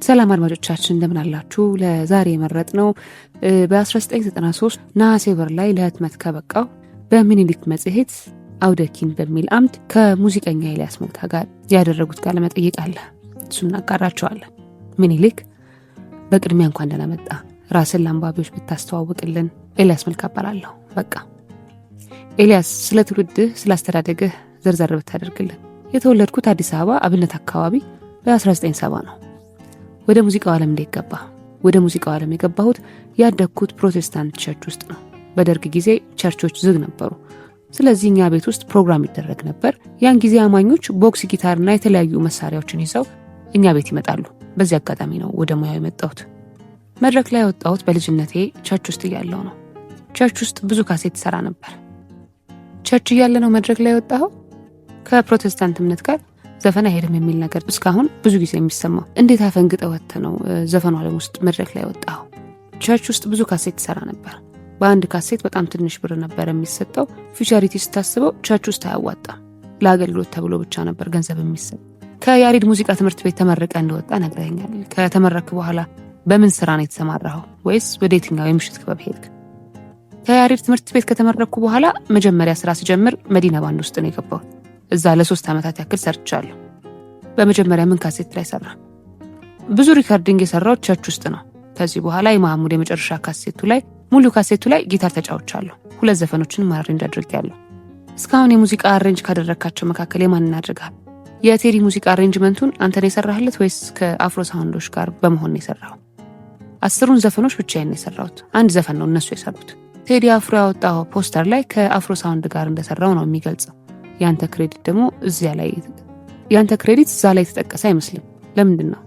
ሰላም አድማጮቻችን፣ እንደምን አላችሁ? ለዛሬ የመረጥነው በ1993 ነሐሴ ወር ላይ ለህትመት ከበቃው በሚኒሊክ መጽሔት አውደኪን በሚል አምድ ከሙዚቀኛ ኤልያስ መልካ ጋር ያደረጉት ቃለ መጠይቅ አለ። እሱን እናጋራቸዋለን። ሚኒሊክ፣ በቅድሚያ እንኳን ደህና መጣ። ራስን ለአንባቢዎች ብታስተዋውቅልን። ኤልያስ መልካ እባላለሁ። በቃ ኤልያስ፣ ስለ ትውልድህ፣ ስለ አስተዳደግህ ዘርዘር ብታደርግልን። የተወለድኩት አዲስ አበባ አብነት አካባቢ በ1970 ነው። ወደ ሙዚቃው ዓለም እንዴት ገባ? ወደ ሙዚቃው ዓለም የገባሁት ያደግኩት ፕሮቴስታንት church ውስጥ ነው። በደርግ ጊዜ ቸርቾች ዝግ ነበሩ። ስለዚህ እኛ ቤት ውስጥ ፕሮግራም ይደረግ ነበር። ያን ጊዜ አማኞች box ጊታርና የተለያዩ መሳሪያዎችን ይዘው እኛ ቤት ይመጣሉ። በዚህ አጋጣሚ ነው ወደ ሙያው የመጣሁት። መድረክ ላይ የወጣሁት በልጅነቴ church ውስጥ እያለሁ ነው። Church ውስጥ ብዙ ካሴት ሰራ ነበር። Church እያለ ነው መድረክ ላይ የወጣኸው? ከፕሮቴስታንት እምነት ጋር ዘፈን አይሄድም የሚል ነገር እስካሁን ብዙ ጊዜ የሚሰማው፣ እንዴት አፈንግጠህ ወጥተህ ነው ዘፈኑ ዓለም ውስጥ መድረክ ላይ ወጣኸው? Church ውስጥ ብዙ ካሴት ሰራ ነበር። በአንድ ካሴት በጣም ትንሽ ብር ነበር የሚሰጠው። Future ስታስበው church ውስጥ አያዋጣም። ለአገልግሎት ተብሎ ብቻ ነበር ገንዘብ የሚሰጥ። ከያሬድ ሙዚቃ ትምህርት ቤት ተመርቀህ እንደወጣህ ነግረኸኛል። ከተመረክ በኋላ በምን ስራ ነው የተሰማራኸው? ወይስ ወደ የትኛው የምሽት ክበብ ሄድክ? ከያሬድ ትምህርት ቤት ከተመረኩ በኋላ መጀመሪያ ስራ ስጀምር መዲና ባንድ ውስጥ ነው የገባሁት። እዛ ለ3 ዓመታት ያክል ሰርቻለሁ። በመጀመሪያ ምን ካሴት ላይ ሰራህ? ብዙ recording የሰራሁት church ውስጥ ነው። ከዚህ በኋላ የመሐሙድ የመጨረሻ ካሴቱ ላይ፣ ሙሉ ካሴቱ ላይ ጊታር ተጫውቻለሁ። ሁለት ዘፈኖችንም arrange አድርጌያለሁ። እስካሁን የሙዚቃ arrange ካደረግካቸው መካከል የማንን አድርገሃል? የቴዲ ሙዚቃ arrangement ኡን አንተ ነው የሰራህለት ወይስ ከአፍሮ ሳውንዶች ጋር በመሆን ነው የሰራኸው? 10ሩን ዘፈኖች ብቻዬን ነው የሰራሁት። አንድ ዘፈን ነው እነሱ የሰሩት። ቴዲ አፍሮ ያወጣው ፖስተር ላይ ከአፍሮ ሳውንድ ጋር እንደሰራው ነው የሚገልጸው። ያንተ credit ደግሞ እዚያ ላይ ያንተ credit እዛ ላይ የተጠቀሰ አይመስልም። ለምንድን ነው?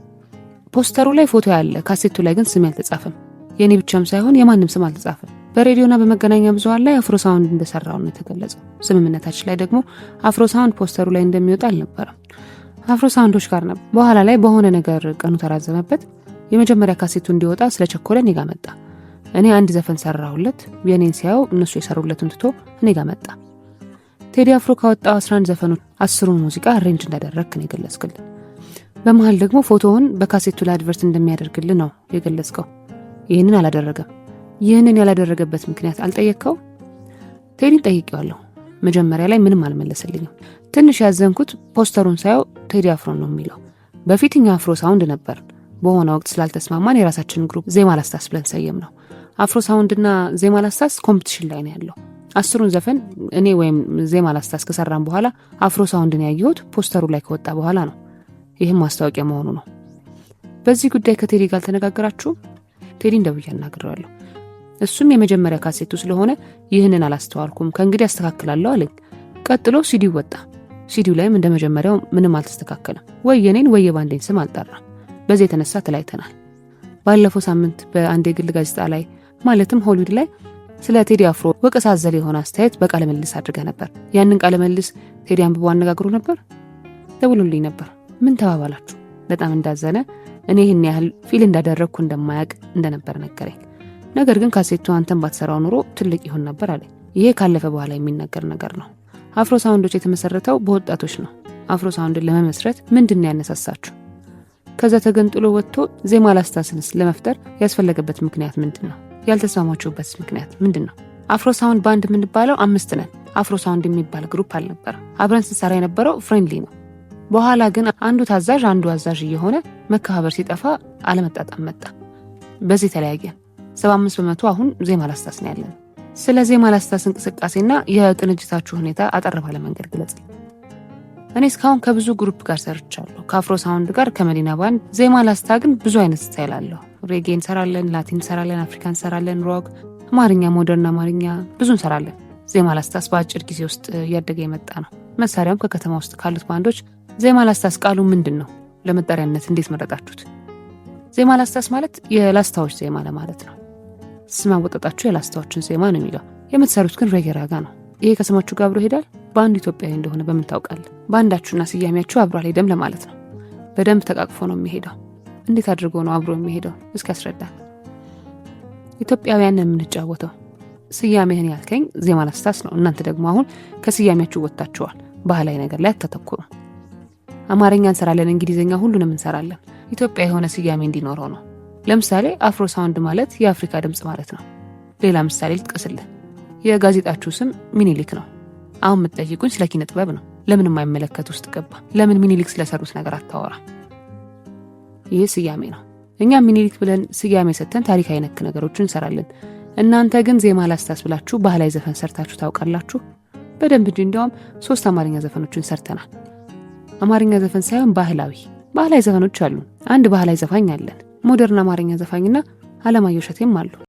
ፖስተሩ ላይ ፎቶ ያለ፣ ካሴቱ ላይ ግን ስም ያልተጻፈም። የእኔ ብቻም ሳይሆን የማንም ስም አልተጻፈም። በሬዲዮና በመገናኛ ብዙኃን ላይ አፍሮ ሳውንድ እንደሰራው ነው የተገለጸው። ስምምነታችን ላይ ደግሞ አፍሮ ሳውንድ ፖስተሩ ላይ እንደሚወጣ አልነበረም። አፍሮ ሳውንዶች ጋር ነበር። በኋላ ላይ በሆነ ነገር ቀኑ ተራዘመበት። የመጀመሪያ ካሴቱ እንዲወጣ ስለቸኮለ እኔ ጋ መጣ። እኔ አንድ ዘፈን ሰራሁለት። የኔን ሲያየው እነሱ የሰሩለትን ትቶ እኔ ጋ መጣ። ቴዲ አፍሮ ካወጣው 11 ዘፈኖች 10ሩን ሙዚቃ arrange እንዳደረግክ ነው የገለጽክልን። በመሀል ደግሞ ፎቶውን በካሴቱ ላይ advert እንደሚያደርግልህ ነው የገለጽከው። ይህንን አላደረገም። ይህንን ያላደረገበት ምክንያት አልጠየቅከው? ቴዲን ጠይቄዋለሁ። መጀመሪያ ላይ ምንም አልመለሰልኝም። ትንሽ ያዘንኩት ፖስተሩን ሳየው ቴዲ አፍሮን ነው የሚለው። በፊት እኛ አፍሮ ሳውንድ ነበር። በሆነ ወቅት ስላልተስማማን የራሳችንን group ዜማ ላስታስ ብለን ሰየምነው። አፍሮ ሳውንድና ዜማ ላስታስ competition ላይ ነው ያለው። 10ሩን ዘፈን እኔ ወይም ዜማ ላስታስ ከሰራን በኋላ አፍሮ ሳውንድን ያየሁት ፖስተሩ ላይ ከወጣ በኋላ ነው። ይህም ማስታወቂያ መሆኑ ነው። በዚህ ጉዳይ ከቴዲ ጋር አልተነጋገራችሁም? ቴዲን ደውዬ አናግሬዋለሁ። እሱም የመጀመሪያ ካሴቱ ስለሆነ ይህንን አላስተዋልኩም፣ ከእንግዲህ አስተካክላለሁ አለኝ። ቀጥሎ ሲዲው ወጣ። ሲዲው ላይም እንደ መጀመሪያው ምንም አልተስተካከለም። ወይ የኔን ወይ የባንዴን ስም አልጠራም። በዚህ የተነሳ ተለያይተናል። ባለፈው ሳምንት በአንድ የግል ጋዜጣ ላይ፣ ማለትም ሆሊውድ ላይ፣ ስለ ቴዲ አፍሮ ወቀሳ አዘል የሆነ አስተያየት በቃለ ምልልስ አድርገህ ነበር። ያንን ቃለ ምልልስ ቴዲ አንብቦ አነጋግሮ ነበር? ደውሎልኝ ነበር። ምን ተባባላችሁ? በጣም እንዳዘነ፣ እኔ ይህን ያህል feel እንዳደረግኩ እንደማያውቅ እንደነበር ነገረኝ። ነገር ግን ካሴቱ አንተን ባትሰራው ኑሮ ትልቅ ይሆን ነበር አለኝ። ይሄ ካለፈ በኋላ የሚነገር ነገር ነው። አፍሮ ሳውንዶች የተመሰረተው በወጣቶች ነው። አፍሮ ሳውንድን ለመመስረት ምንድን ነው ያነሳሳችሁ? ከዛ ተገንጥሎ ወጥቶ ዜማ ላስታስንስ ለመፍጠር ያስፈለገበት ምክንያት ምንድን ነው? ያልተስማማችሁበት ምክንያት ምንድን ነው? አፍሮ ሳውንድ ባንድ የምንባለው አምስት ነን። አፍሮ ሳውንድ የሚባል group አልነበረም። አብረን ስንሰራ የነበረው friendly ነው። በኋላ ግን አንዱ ታዛዥ አንዱ አዛዥ እየሆነ መከባበር ሲጠፋ አለመጣጣም መጣ። በዚህ ተለያየን። 75% አሁን ዜማ ላስታስ ነው ያለን። ስለ ዜማ ላስታስ እንቅስቃሴና የቅንጅታችሁ ሁኔታ አጠር ባለ መንገድ ግለጽ። እኔ እስካሁን ከብዙ group ጋር ሰርቻለሁ። ከአፍሮ ሳውንድ ጋር፣ ከመዲና ባንድ። ዜማ ላስታ ግን ብዙ አይነት style አለው። ሬጌ እንሰራለን፣ ላቲን እንሰራለን፣ አፍሪካ እንሰራለን፣ rock፣ አማርኛ፣ modern አማርኛ ብዙ እንሰራለን። ዜማ ላስታስ በአጭር ጊዜ ውስጥ እያደገ የመጣ ነው። መሳሪያውም ከከተማ ውስጥ ካሉት ባንዶች። ዜማ ላስታስ ቃሉ ምንድን ነው? ለመጠሪያነት እንዴት መረጣችሁት? ዜማ ላስታስ ማለት የላስታዎች ዜማ ለማለት ነው። ስም አወጣጣችሁ የላስታዎችን ዜማ ነው የሚለው። የምትሰሩት ግን ሬጌ ራጋ ነው። ይሄ ከስማችሁ ጋር አብሮ ይሄዳል? ባንዱ ኢትዮጵያዊ እንደሆነ በምን ታውቃለህ? ባንዳችሁና ስያሜያችሁ አብሮ አልሄደም ለማለት ነው። በደንብ ተቃቅፎ ነው የሚሄደው። እንዴት አድርጎ ነው አብሮ የሚሄደው? እስኪ አስረዳን። ኢትዮጵያውያን የምንጫወተው ስያሜህን ያልከኝ ዜማ ላስታስ ነው። እናንተ ደግሞ አሁን ከስያሜያችሁ ወጥታችኋል። ባህላዊ ነገር ላይ አታተኩሩ። አማርኛ እንሰራለን፣ እንግሊዝኛ፣ ሁሉንም እንሰራለን። ኢትዮጵያ የሆነ ስያሜ እንዲኖረው ነው። ለምሳሌ አፍሮ ሳውንድ ማለት የአፍሪካ ድምፅ ማለት ነው። ሌላ ምሳሌ ልጥቀስልህ። የጋዜጣችሁ ስም ሚኒሊክ ነው። አሁን የምትጠይቁኝ ስለ ኪነ ጥበብ ነው። ለምን የማይመለከት ውስጥ ገባ? ለምን ሚኒሊክ ስለሰሩት ነገር አታወራ? ይህ ስያሜ ነው። እኛ ሚኒሊክ ብለን ስያሜ ሰጥተን ታሪካዊ ነክ ነገሮችን እንሰራለን። እናንተ ግን ዜማ ላስታስ ብላችሁ ባህላዊ ዘፈን ሰርታችሁ ታውቃላችሁ? በደንብ እንጂ። እንዲያውም 3 አማርኛ ዘፈኖችን ሰርተናል። አማርኛ ዘፈን ሳይሆን ባህላዊ ዘፈኖች አሉ። አንድ ባህላዊ ዘፋኝ አለን። Modern አማርኛ ዘፋኝና አለማየሁ እሸቴም አሉ።